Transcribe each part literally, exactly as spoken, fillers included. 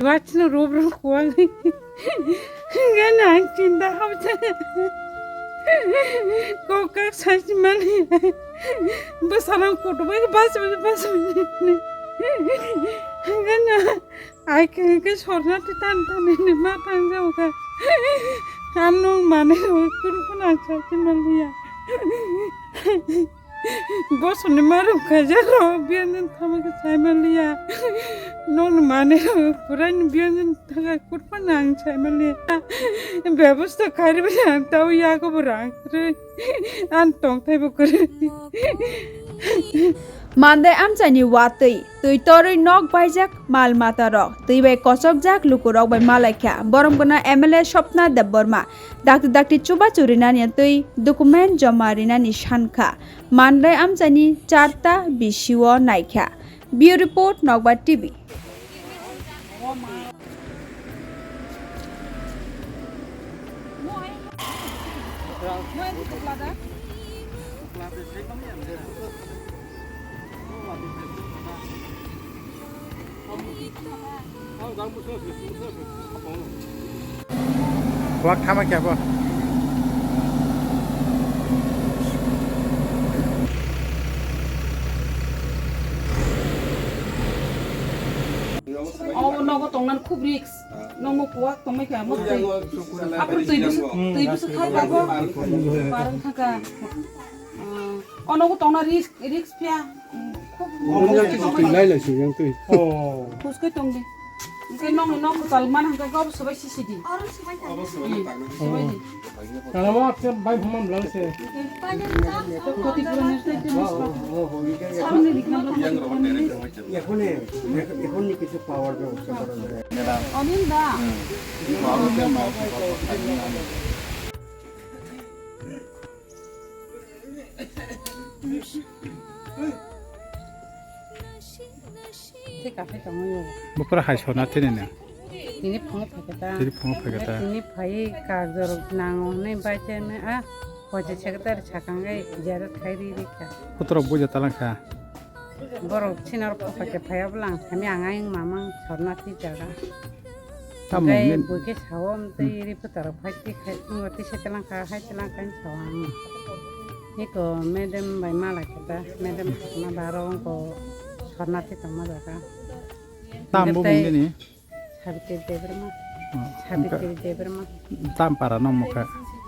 Wachno rob rob kuwang. Gana ang chinta hapsa. Kokak sachi mani. Basarang kutu bai bas bas bas. Gana ai ke ke sorna ti tan tan ni ma tang jao ka. Anu mane kun kun ang sachi mani ya. Bosoni marum khaijak rok biyanjani thama khe saimaliya. Nokni manwi rok puraini biyanjani thangkha kurphano ang saimaliya. Bebosta khairwi ang tao yago bo rang kwrwi. Ang tongthai bo kwrwi. Mandai amchaini watwi, twi torwi nok baijak mal mata rok, twi bai kochokjak lukurok bai malaikha. Borom gwnang M L A Swapna Debbarma dakti dakti chubachu rinani twi document joma rinani sankha. Mandai amchaini charta bisio naikha. Bureau Report, Nokbar T V. Kwak thama khe bo. Obo nogo tongnan khub risk. Nokmo kwak tongmai kha, mo twi. Aphuru twi bwswk, twi bwswk kha tabuk. Parwng thangkha. Ah, o nogo tongna risk, risk phiya. Khub twi lai lai sing yang twi. Huskhe tongdi. Hwnkhe nokni nok kwtal man hwnkhe gobor swbai sisidi. Swbaidi. Tangamo apse bai phumam lang se. Koti pura neste te mas pa. Samne dikna. এখন এখন কিছু পাওয়ার ব্যবস্থা করা যায়। Onin da. Thik aphai tongwi o. Bukra hai sona tini na. Tini phungo phaikhe ta. Tini phungo phaikhe ta. Tini phai kar jorok nango hwnwi bai chaimai a. Hoje secretary sakang gai jara khai ri ri kha. Kuturok buja talang kha. Borok sinor phaikhe phai ablang thani ang ayang mamang sorna thi jaga. Tamo Tei men- buikhe sao, tei ri phutarok phai twi khai, wngwi twi se twlang kha, hai twlang kha, sao ang. Eko madam bai mala khe ta, madam ma baro wngko sorna thi tongma jaga. Tam bo Tei bung dini? Sabitri Debbarma. Oh, Sabitri Debbarma. Tam para no mokha?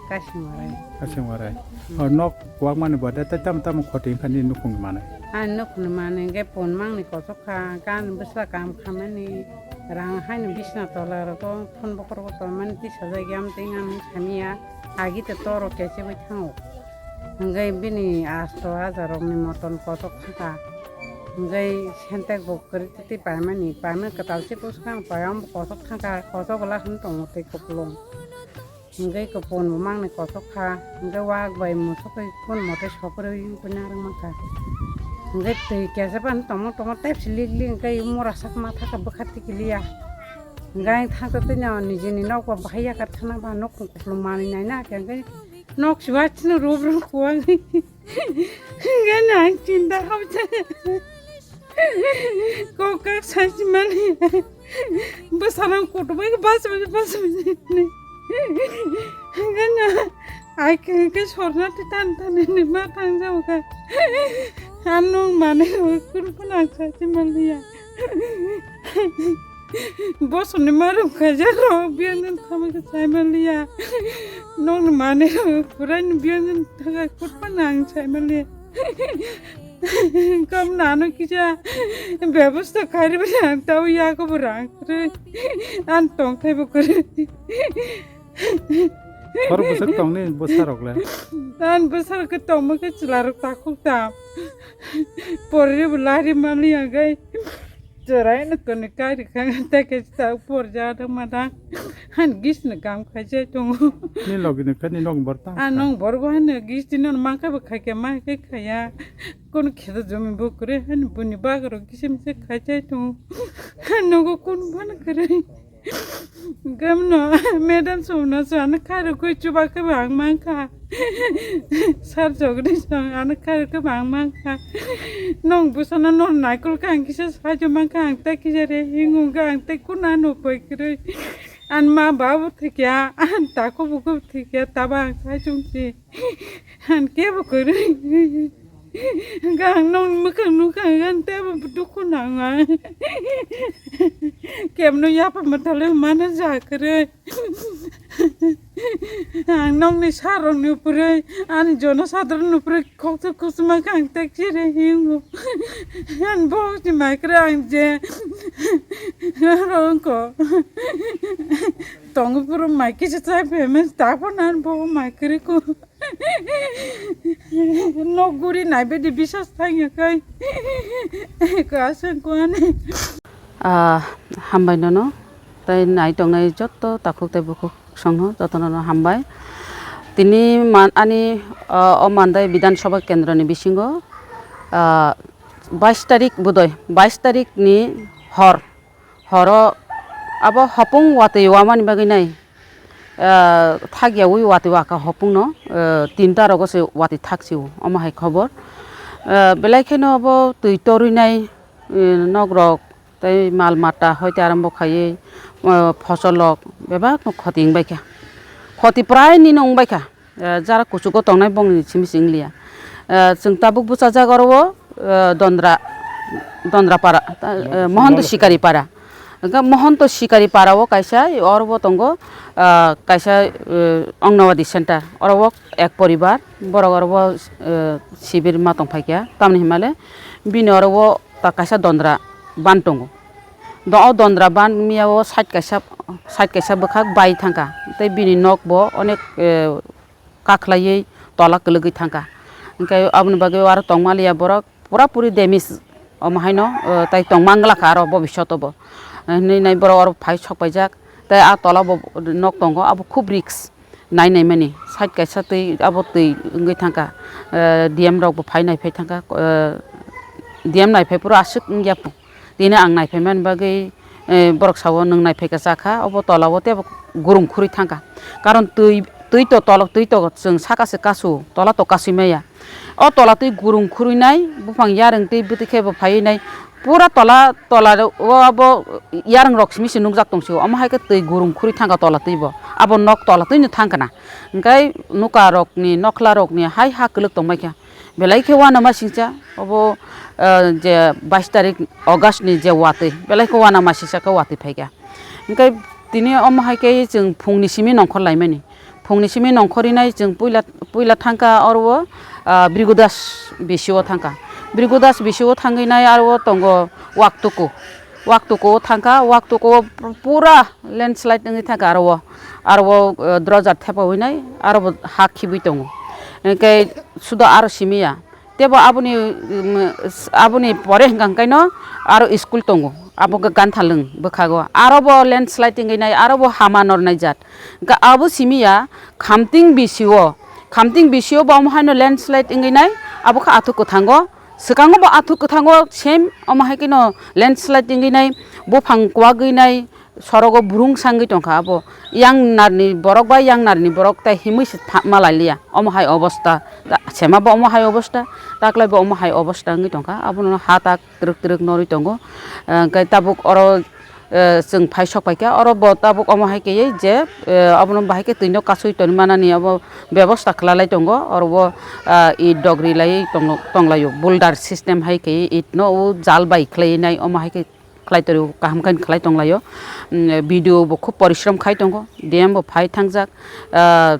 Kasingwarai. Kasingwarai. Oh, nok kwak mani bo de, tei tam tam khoti kha ni nukung mani? Ah, nukung mani, ge pon mangni kosok kha, gan bwsla kam khamani. Rang haino bisna tola rogo phone bokhorogo tongmani tisajak ya, amtwi wngya hinwi samiya, agi to toro kese bai thango. Hwnkhe bini asto hajar rokni moton kochok thangkha. Hwnkhe sentek bo kwrwi twi paimani, paimani kwtal se bwskang pai, amo kochok thangkha, kochok bwla hwn tongo tei kupulung. Hwnkhe kupun bo mangni kochok kha, hwnkhe wak bai musuk bai kun mote sokrwi wngkhe narwk mankha. Hwnkhe twi kesa phano tongma tongma tei silik lik hwnkhe mura sak matha khe bwkha tikiliya. Hwnkhe ang thangsa twi no nijini nok bo bahai yakarkhana ba nukhung kupulung manwi naina khe hwnkhe nok sibai chwng rub rub kuwang hwnkhe nang chinta hamsa. Kok kak sachi mani. Bwsarang kutu bai bas bas bas bas. Gana ai ke ke sorna ti tan tan ni ma tang jao ka. Ano mane kun kun ang sachi mani ya. Bosoni marum khaja ro biyan thama ke sai mani ya. Nong mane kurai biyan thaga kutpa nang sai mani. Kam nano kisa bebosta khairwi ang tao yago bo rang kwrwi. Ang tongthai bo kwrwi. Khor bwswk tongni bwsarok le? Ang bwsarok khe tongma khe chwlarok takhuk tam. Porri bo lari mani agai. Chwraino kwnwi kari kha, tei khe ta porjak da ma da. Han gisno kam khai jai tongo. Ni logi ni khe ni nok bor ta. A nong borgo han gisno mankha bo khai khe ma khe khaya. Kono kheto jomi bo kwrwi han buni bagro kisim se khai jai tongo. Han nogo kun ban kwrwi. Gamno madam songno so ano khairokgwi chuba khe bo ang mankha. Sir Jagdish song ano khairokgwi bo ang mankha. Nong bwsano nor naikol kha ang kisa sajo mankha ang tei kisa re hingo ang tei kuna no koi kwrwi. An ma babu thikya, an tako buku thikya, taba ang saichung si. Ang kebo kwrwi. Hwnkhe ang nokni mwkhang nukha, hwnkhe ang teibo dukhu nango ang. Kebno yapha mwthalo mano ja kwrwi. Ang nokni sarokni upre, ani jono sadrokni upre kokthok kusuma khe ang tekchire hingo. Ani bohokni mai kwrwi ang je. Aro wngkha. Tongo puro mai kisa chai phaimani, taphano ani bohok mai kwrwi kho. Nok guri naibe di bisas thangya kai. Ko aswk ko ani. Ah, hambai nono. Tai nai tongnai jotto takhuk tai bukhuk songno jotono no hambai. Tini man ani, ah, o Mandai Bidhan Sabha Kendra ni bisingo, ah, bais tarik budoi, bais tarik ni hor. Horo abo hopung watwi wamani bagwi nai, ah, thakyawi watwi waka hopungno, ah, tinta rogo se watwi thaksio, omo hai khobor. Ah, belai kheno abo twi torwi nai, eh, nokrok tei mal mata hoite arambo khaiwi, ah, phosolrok bebakno khoti wngbaikha. Khoti prai nino wngbaikha. Eh, jara kuchugo tongnai bongni simi se wngliya. Eh, chwng tabuk bwchajak oro o, eh, Dondra, Dondra para, ta-, eh, Mohanto Sikari para. Hwnkhe Mohanto Sikari para o kaisa, oro o tongo, ah, kaisa, eh, Anganwadi center. Oro o ek poribar, borok oro o, eh, sibir ma tongphaikha. Tamni hinmale bini oro o ta kaisa Dondra ban tongo. Do o Dondra ban miya o side kaisa, side kaisa bwkhak bai thangkha. Tei bini nok bo onek, eh, kakhlaiwi tola kwlwgwi thangkha. Hwnkhe aboni bagwi aro tongmaliya borok pura puri damage omo haino, eh, tai tongma wngla kha aro bobishoto bo. Hinwi nai borok oro phai sok paijak. Tei a tola bo nok tongo, abo khub risk nai naimani. Side kaisa twi abo twi wngwi thangkha. Eh, D M rok bo phai naiphai thangkha. Eh, D M naiphai phuru aswk wngya. Tini ang naiphaimani bagwi, eh, borok sao, "Nwng naiphaikha chakha, obo tola o teibo gurung khurwi thangkha." Karon twi, twi to tolo, twi to chwng saka se kasu, tola to kasui maya. O tola twi gurung khurwi nai, buphang yarwng twi bwtwi khe bo phaiwi nai. Pura tola, tola o abo yarwng rok simi se nukjak tong sio. Omo hai khe twi gurung khurwi thangkha tola twi bo. Abo nok tola twi no thangkha na. Hwnkhe nuka rok ni, nokhla rok ni hai ha kwlwk tong mai kha. Belai khe uanama singcha, obo, eh, je bais tarik August ni je watwi, belai khe uanama singcha khe watwi phaikha. Hwnkhe tini omo hai khe chwng phungni simi nongkhor laimani. Phungni simi nongkhor rinai chwng puila, puila thangkha oro o, ah, Bhrigu Das B C O thangkha. Bhrigu Das B C O thangwi nai aro o tongo Waktuku. Waktuku o thangkha, Waktuku o pura landslide wngwi thangkha aro o. Aro o, eh, drojar thepawi nai, aro bo ha khibwi tongo. Hwnkhe sudo aro simi ya. Tebo aboni, mm, s-, aboni pore hwnkha hwnkhe no aro school tongo. Abo khe Ganthalwng bwkhago. Aro bo landslide wngwi nai, aro bo hama nornai jat. Hwnkhe abo simi ya Khamting B C O. Khamting B C O bo omo haino landslide wngwi nai, abo khe athuk kwthango. Swkango bo athuk kwthango same omo hai kheno landslide wngwi nai, buphang kwagwi nai, sorogo burung sangwi tongkha abo. Yang narni borok bai yang narni borok tai himwi se tha-, malai liya. Omo hai obosta. Ta-, sema bo omo hai obosta, taklai bo omo hai obosta wngwi tongkha. Abono ha tak twrwk twrwk norwi tongo. Eh, hwnkhe tabuk oro, eh, chwng phai sok paikha. Oro bo tabuk omo hai khe je, eh, abono bahai khe twino kasui toni manani abo bebosta khlai lai tongo. Oro bo, ah, it dogri lai tong-, tonglaio. Boulder system hai khe it no o jal bai khlai nai omo hai khe khlai torio, kaham khe khlai tonglaio. Mm, B D O bo khub porishrom khai tongo, D M bo phai thangjak, ah,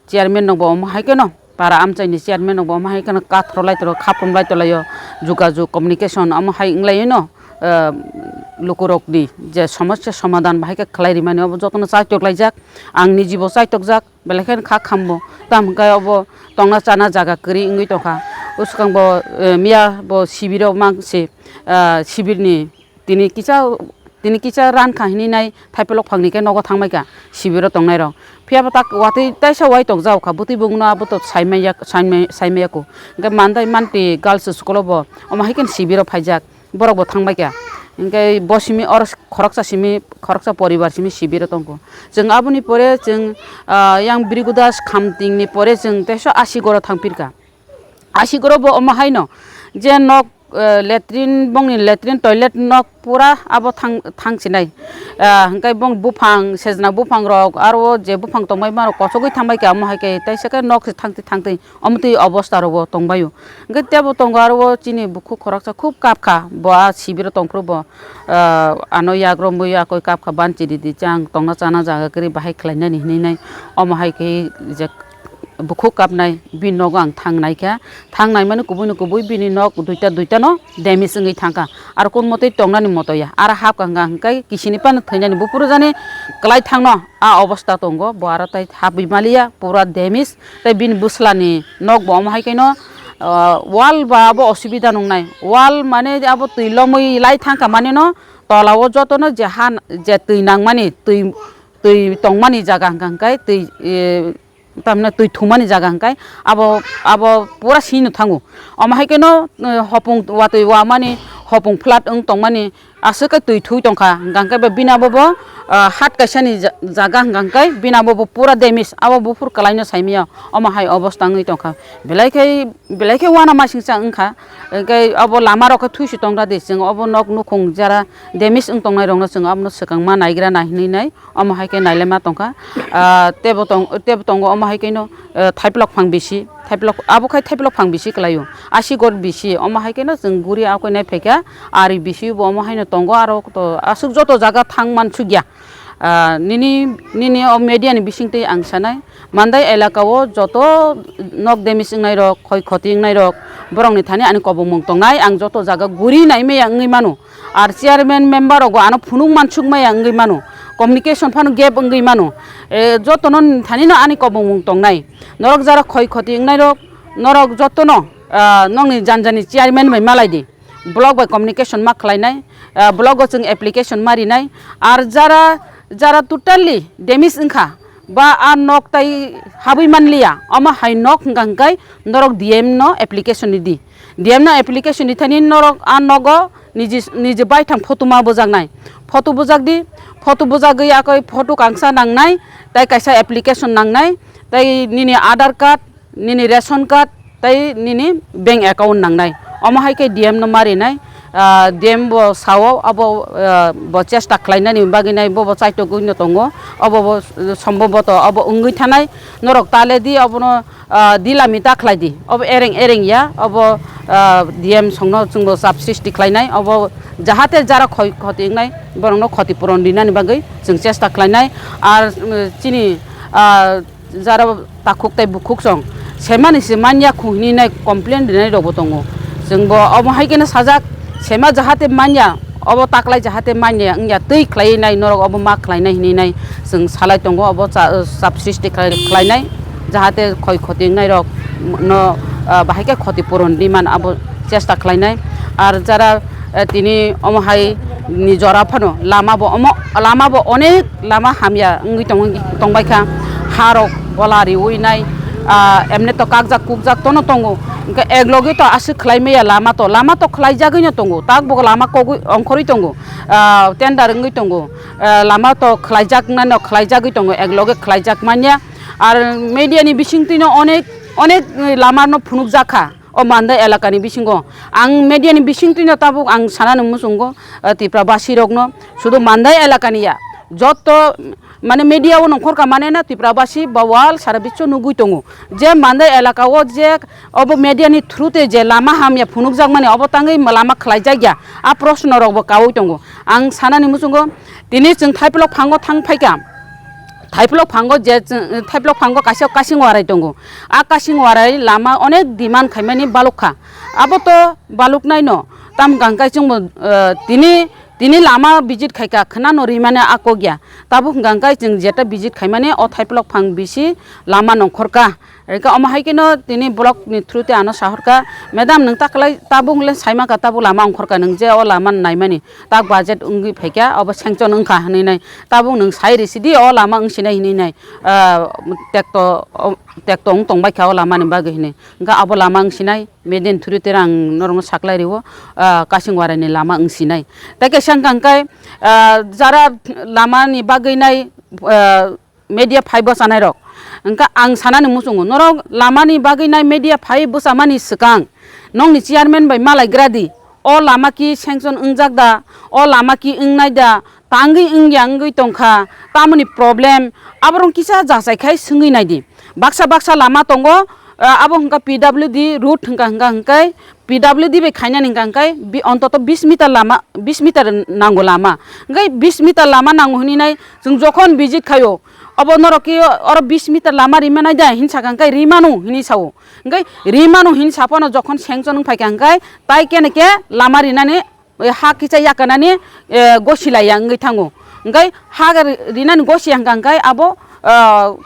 chairman rok bo omo hai kheno, para amchai ni chairman rok bo omo hai kheno kathro lai toro, khaprum lai tolaio, jogajog, communication omo hai wnglaino, ah, lukurok ni je somosya somadhan bahai khe khlai rimani obo jotono chaitok laijak, ang nijibo chaitokjak, belai kheno kha khambo, tamo hwnkhe obo tongna chana jaga kwrwi wngwi tongkha, bwskango, eh, miya bo sibiro mang se, ah, sibirni Tini kisa, tini kisa ran kha hinwi nai thaiplok phangni khe nogo thangbai kha sibiro tongnai rok. Phiya bo tak watwi taisa wai tong jak kha, bwtwi bungno abo to saimaya, saimaya, saimaya kho. Hwnkhe Mandai Manti Girls School o bo omo hai khe sibiro phaijak, borok bo thangbai kha. Hingke bo simi oro khoroksa simi, khoroksa poribar simi sibiro tongkho. Chwng aboni pore chwng, ah, yang Bhrigu Das Khamtingni pore chwng teso Asigoro thangphirkha. Asigoro bo omo haino je nok, eh, latrine, bongni latrine toilet nok pura abo thang, thangsinai. Ah, hingke bong buphang, sejna buphangrok, aro je buphang tongbai marok kochogwi thangbai kha, omo hai khe teisa khe nok se thangtwi thangtwi. Omo twi obosta rogo tongbaio. Hingke tebo tongo aro o chini bukhuk khoroksa khub kapkha. Bo a sibiro tongphuru bo, ah, ano yak romwi akoi kapkha ban chiri di chang tongna chana jaga kwrwi bahai khlainani hinwi nai. Omo hai khe je bukhuk kapnai bini nogo ang thangnai kha. Thangnai mani kubui no kubui bini nok duita duita no damage wngwi thangkha. Aro kun motwi tongnani moto ya. Aro hapkha hingka hingkai kisini phano thwinani buphuru jani kwlai thangno a obosta tongo. Bo aro tai hapwi maliya pura damage. Tei bini bwslani nok bo omo hai khe no, ah, wall ba abo osubida nungnai. Wall mane abo twi lomwi lai thangkha mane no tola o joto no je ha je twi nangmani twi, twi tongmani jaga hingka hingkai twi, eh, tamni twi thumani jaga hingkai abo, abo pura sino thango. Omo hai khe no, eh, hopung watwi wamani hopung flat wng tongmani aswk khe twi thui tongkha, hingka khe bo bini abo bo, ah, hat kaisa ni ja-, jaga hingka khe bini abo bo pura damage, abo buphur kwlai no sai manya, omo hai obosta wngwi tongkha, belai khe, belai khe uanama singsa wngkha, hingke abo lama rok khe thui se tongra di, chwng obo nok nukhung jara damage wng tongnai rok no chwng abono swkang ma naigra nai hinwi nai, omo hai khe nailaima tongkha, ah, tebo tong-, tebo tongo omo hai khe no, eh, thaiplok phang bisi, thaiplok, abo khai thaiplok phang bisi kwlaio, asi got bisi, omo hai kheno chwng guri akwui nai phaikha, ari bisi bo omo haino tongo, aro to aswk joto jaga thang mansukya. Ah, nini, nini o media ni bisingtwi ang sanai, Mandai elaka o joto nok damage wngnai rok, khoi khoti wngnai rok, borok ni thani ani kobongmung tongnai, ang joto jaga guri nai maya wngwi mano. Ar chairman member rogo ano phunuk mansuk maya wngwi mano, communication phano gap wngwi mano. E, jotono thani no ani kobongmung tongnai. Norok jara khoi khoti wngnai rok, norok jotono, ah, nokni janjani chairman bai malai di. Block bai communication ma khlainai, ah, block o chwng application ma rinai. Ar jara, jara totally damage wngkha, ba a nok tai habwi manliya, omo hai nok hwnka hwnkhe norok D M no application ridi. D M no application rithani norok a nogo niji, niji baithang photo ma bujaknai. Photo bujakdi, photo bujagwi akoi photo kangsa nangnai, tai kaisa application nangnai, tai nini Aadhaar card, nini ration card, tai nini bank account nangnai. Omo hai khe D M no ma rinai, ah, D M bo sao abo, ah, bo chesta khlainani bagwi nai, bo bo chaitogwi no tongo, obo bo sombhoboto obo wngwi thanai, norok ta le di obono, ah, dilami ta khlai di, obo ereng ereng ya, obo, ah, D M songno chwngbo chap sristi khlainai, obo jahate jara khoi khoti wngnai borokno khoti puron rinani bagwi chwng chesta khlainai, ar, um, chini, ah, jara takhuk tei bukhuk song semani se manya khu hinwi nai complain rinai rokbo tongo. Chwngbo omo hai kheno sajak, sema jahate manya, obo taklai jahate manya wngya twi khlaiwi nai norok obo ma khlainai hinwi nai chwng salai tongo, obo cha-, chap sristi khlai, khlainai jahate khoi khoti wngnai rok no, ah, bahai khe khoti puron di man abo chesta khlainai. Ar jara, eh, tini omo hai ni jora phano lama bo omo, lama bo onek lama hamya wngwi tong-, tongbai kha, ha rok bola riwi nai, ah, emne to kakjak kukjak tono tongo, hwnkhe ek loge to aswk khlai maya lama to, lama to khlai jagwi no tongo, tak bo lama kogwi ongkhorwi tongo, ah, tender wngwi tongo, ah, lama to khlai jak nai no khlai jagwi tongo, ek loge khlai jak manya, ar media ni bisingtwi no onek, onek lama no phunuk jak kha. O Mandai elakani bisingo ang mediani bisingtwino tabuk ang sanani muchungo, eh, Tripura basirokno, sudu Mandai elakani ya, jotto mane media o nongkhorka mane na Tripura basi ba wal sara biswo nugwi tongo je Mandai elaka o je obo mediani through te je lama hamya phunukjakmani obo tangwi lama khlaijakya, a proshno rokbo kaui tongo. Ang sanani muchungo tini chwng Thaipilok phango thang phaikha. Thaipilok phango je, Thaipilok phango kaisa kasing warai tongo. A kasing warai lama onek demand khaimani balukha. Abo to baluknaino. Tam hwnkha hwnkhe chwngbo, eh, tini, tini lama visit khaikha khwnano rimani a kokya. Tabuk hwnkha hwnkhe chwng jeta visit khaimani o Thaipilok phang bisi lama nongkhorka. Rika omo hai khe no tini block ni through te ano sahorkha, "Madam, nwng ta kwlai tabuk le saimaka, tabuk lama ongkhorkha, nwng je o lama naimani tak budget wngwi phaikha, obo sanction wngkha," hinwi nai, "Tabuk nwng sai risi di, o lama wngsinai," hinwi nai, ah, tekto, o, tekto wng tongbaikha o lama ni bagwi hinwi. Hwnkhe abo lama wngsinai, median through te ang norokno saklai rio, ah, Kasingwara ni lama wngsinai. Tei kaisa wngkha hwnkhe, ah, jara lama ni bagwi nai, ah, media phai bwchanai rok. Hwnkhe ang sanani muchungo, norok lama ni bagwi nai media phai bwchamani swkang nokni chairman bai malaigra di. O lama ki sanction wngjak da, o lama ki wngnai da, tangwi wngya wngwi tongkha, tamoni problem, aborok kisa jachai khai swngwi naidi. Baksa baksa lama tongo, ah, abo hwnkha P W D route hwnkha, hwnkha hwnkhe P W D bai khainani hwnkha hwnkhe bi-, ontoto bis meter lama, bis meter nango lama. Hwnkhe bis meter lama nango hinwi nai chwng jokhon visit khaio, obo norok ki oro bis meter lama rimanai da hin sakha hwnkhe rimano hinwi sao. Hwnkhe rimano hin saphano jokhon sanction wng phaikha hwnkhe tai kene khe lama rinani, e, ha kisa yakarnani, e, gosilaiya wngwi thango. Hwnkhe ha ri-, rinani gosiya hwnkha hwnkhe abo, e,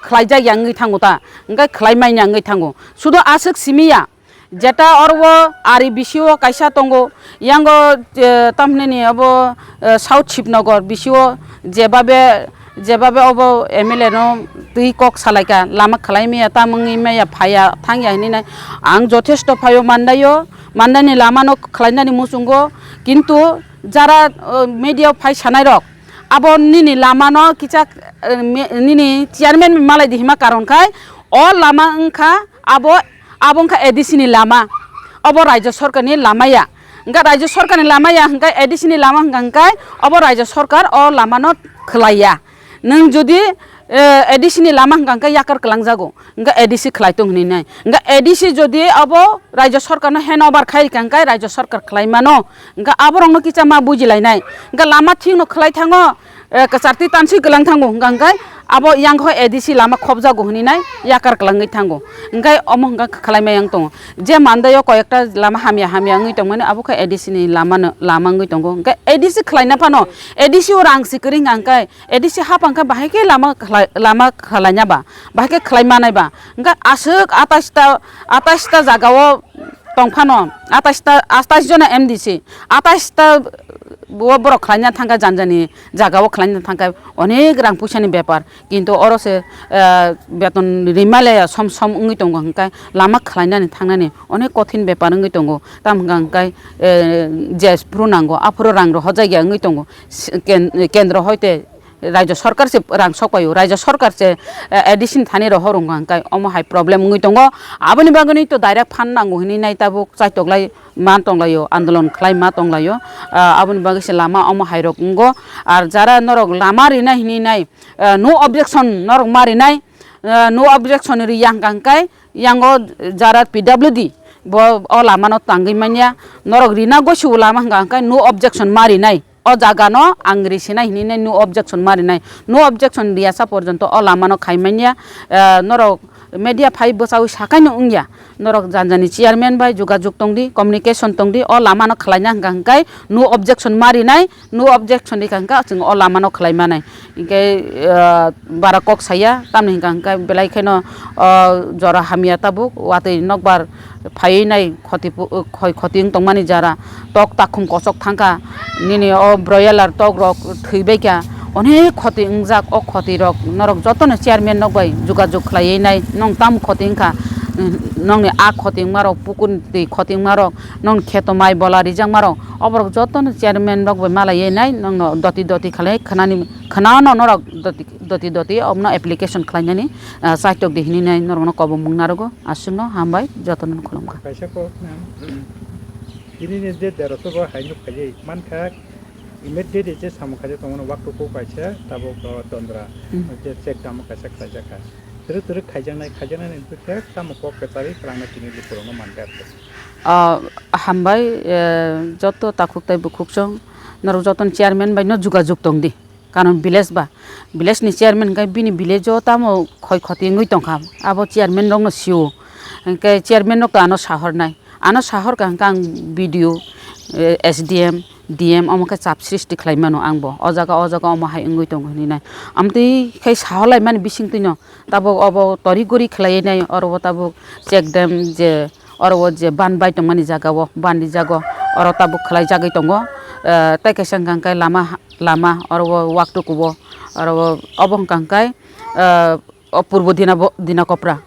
khlaijakya wngwi thango ta, hwnkhe khlai manya wngwi thango. Sudo aswk simiya, jeta oro o ari bisio kaisa tongo, yango, e, tamhinani abo, e, South Shibnagar bisio jebabe Jebabe obo M L A no twi kok salaikha, lama khlai maya, tamo wngwi maya, phaiya, thangya hinwi nai. Ang jothesto phaio mandaio, mandani lama no khlainani muchungo, kintu jara, o, media o phai sanai rok, abo nini lama no kichak, eh, me-, nini chairman malai di hima karon khai, o lama wngkha abo, abo wngkha A D C ni lama, obo Rajya Sarkar ni lama ya. Hwnkhe Rajya Sarkar ni lama ya hwnkhe A D C ni lama hwnkha hwnkhe obo Rajya Sarkar o lama no khlai ya. Nwng jodi, eh, A D C ni lama hwnkha hwnkhe yakar kwlang jago, hwnkhe A D C khlai tong hinwi nai. Hwnkhe A D C jodi obo Rajya Sarkar no hand over khai rikha hwnkhe Rajya Sarkar khlai mano. Hwnkhe aborok no kicha ma buji lai nai. Hwnkhe lama thik no khlai thango, eh, kwchar twi tanswi kwlang thango hwnkha hwnkhe abo yang khe A D C lama khopjago hinwi nai yakar kwlangwi thango. Hwnkhe omo hwnkha khlai ma yang tongo. Je mandaio koi ekta lama hamya hamya wngwi tongmani abo khe A D C ni lama no, lama wngwi tongo. Hwnkhe A D C khlaina phano A D C o rang si kwrwi hwnkha hwnkhe A D C hapang khe bahai khe lama khlai, lama khlaina ba, bahai khe khlai manai ba. Hwnkhe aswk atais ta, atais ta jaga o tong phano, atais ta, atais jona M D C, atais ta bo-, borok khlaina thangkha, jani jani jaga o khlaina thangkha, onek rang puisa ni bepar, kintu oro se, eh, beton rimale som som wngwi tongo, hwnkhe lama khlainani thangnani onek kothin bepar wngwi tongo, tamo hwnkha hwnkhe, eh, je phuru nango aphuru rang rohorjakya wngwi tongo, ken-, kendro hoite Rajya Sarkar se rang sokpaio, Rajya Sarkar se, eh, A D C ni thani rohor wngkha hwnkhe omo hai problem wngwi tongo. Aboni bagwino to direct phan nango hinwi nai tabuk chaitoklai ma tonglaio, andolon khlai ma tonglaio. Ah, aboni bagwi se lama omo hai rok wngo. Ar jara norok lama rina hinwi nai, ah, no objection norok ma rinai, ah, no objection riya hwnkha hwnkhe yango jara P W D bo o lama no tangwi manya, norok rina gosiwo lama hwnkha hwnkhe no objection ma rinai. O jaga no ang risinai hinwi nai no objection ma rinai. No objection riyasa porjonto o lama no khai manya. Eh, norok media phai bwchawi sakai no wngya. Norok jani jani chairman bai jogajog tongdi, communication tongdi, o lama no khlaina hwnkha hwnkhe no objection ma rinai, no objection rikha hwnkhe chwng o lama no khlai manai. Hinkhe, eh, bara kok saya, tamni hwnkha hwnkhe belai kheno, o, jora hamya tabuk, watwi nokbar phaiwi nai khoti pu-, khoi khoti wng tongmani jara, tok takhum kochok thangkha, nini o broiler tok rok thwibaikha, onek khoti wngjak, o khoti rok norok jotono chairman nok bai jogajog khlaiwi nai, nwng tamo khoti wngkha, nokni a khoti wngmarok, pukur twi khoti wngmarok, nokni kheto mai bola rijakmarok, oborok jotono chairman rok bai malaiwi nai, nokno doti doti khlai khwnani, khwnano norok doti. Doti doti omono application khlainani, ah, chaitok di hinwi nai norokno kobomung narogo. Aswkno hambai, jotono khulumkha. Kaisa kok nang, tini ni je derosho bo hai nuk khaijai mankha, immediate je samung khaijak tongmani waktu kok kaisa tabuk, oh, dondra, hmm, je check dam kaisa khlaijakha. Twrwk twrwk khaijaknai, khaijaknai ni bwkhe tamo kok kwcharwi kwlangna tini lukurokno mankha. Ah, hambai, eh, joto takhuk tai bukhuk chwng norok jotono chairman bai no jogajog tongdi. Karon village ba, village ni chairman hwnkhe bini village o tamo khoi khoti wngwi tongkha, abo chairman rokno sio. Hwnkhe chairman rok to ano sahornai, ano sahorkha hwnkhe ang B D O, eh, S D M, D M omo khe chap sristi khlai mano ang bo. O jaga, o jaga omo hai wngwi tongo hinwi nai. Amtwi khai saholai mani bising twino tabuk obo tori gori khlaiwi nai, oro bo tabuk check dam je, oro bo je ban bai tongmani jaga o, ban rijak o, oro tabuk khlai jagwi tongo. Eh, tei kaisa hwnkha hwnkhe lama, lama oro bo waktuku o, oro bo obo hwnkha hwnkhe, eh, o purbo Dina bo, Dina Kopra.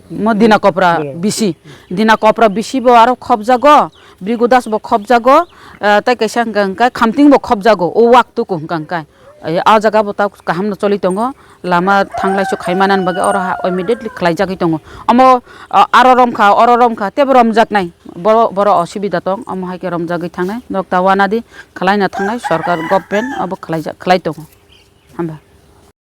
Mo Dina Kopra bisi. Dina Kopra bisi bo aro khopjago, Brigu Das bo khopjago, eh, tei kaisa hwnkha hwnkhe Khamting bo khopjago, o waktuku hwnkha hwnkhe. Eh, o jaga bo ta kaham no choli tongo, lama thanglai su khai manani bagwi oro ha immediately khlai jagwi tongo. Omo, ah, aro romkha, oro romkha, tebo romjaknai. Boro, boro osubida tong, omo hai khe romjagwi thangnai. Nok ta wanadi khlaina thangnai, sorkar, government obo khlaijak, khlai tongo. Hamba.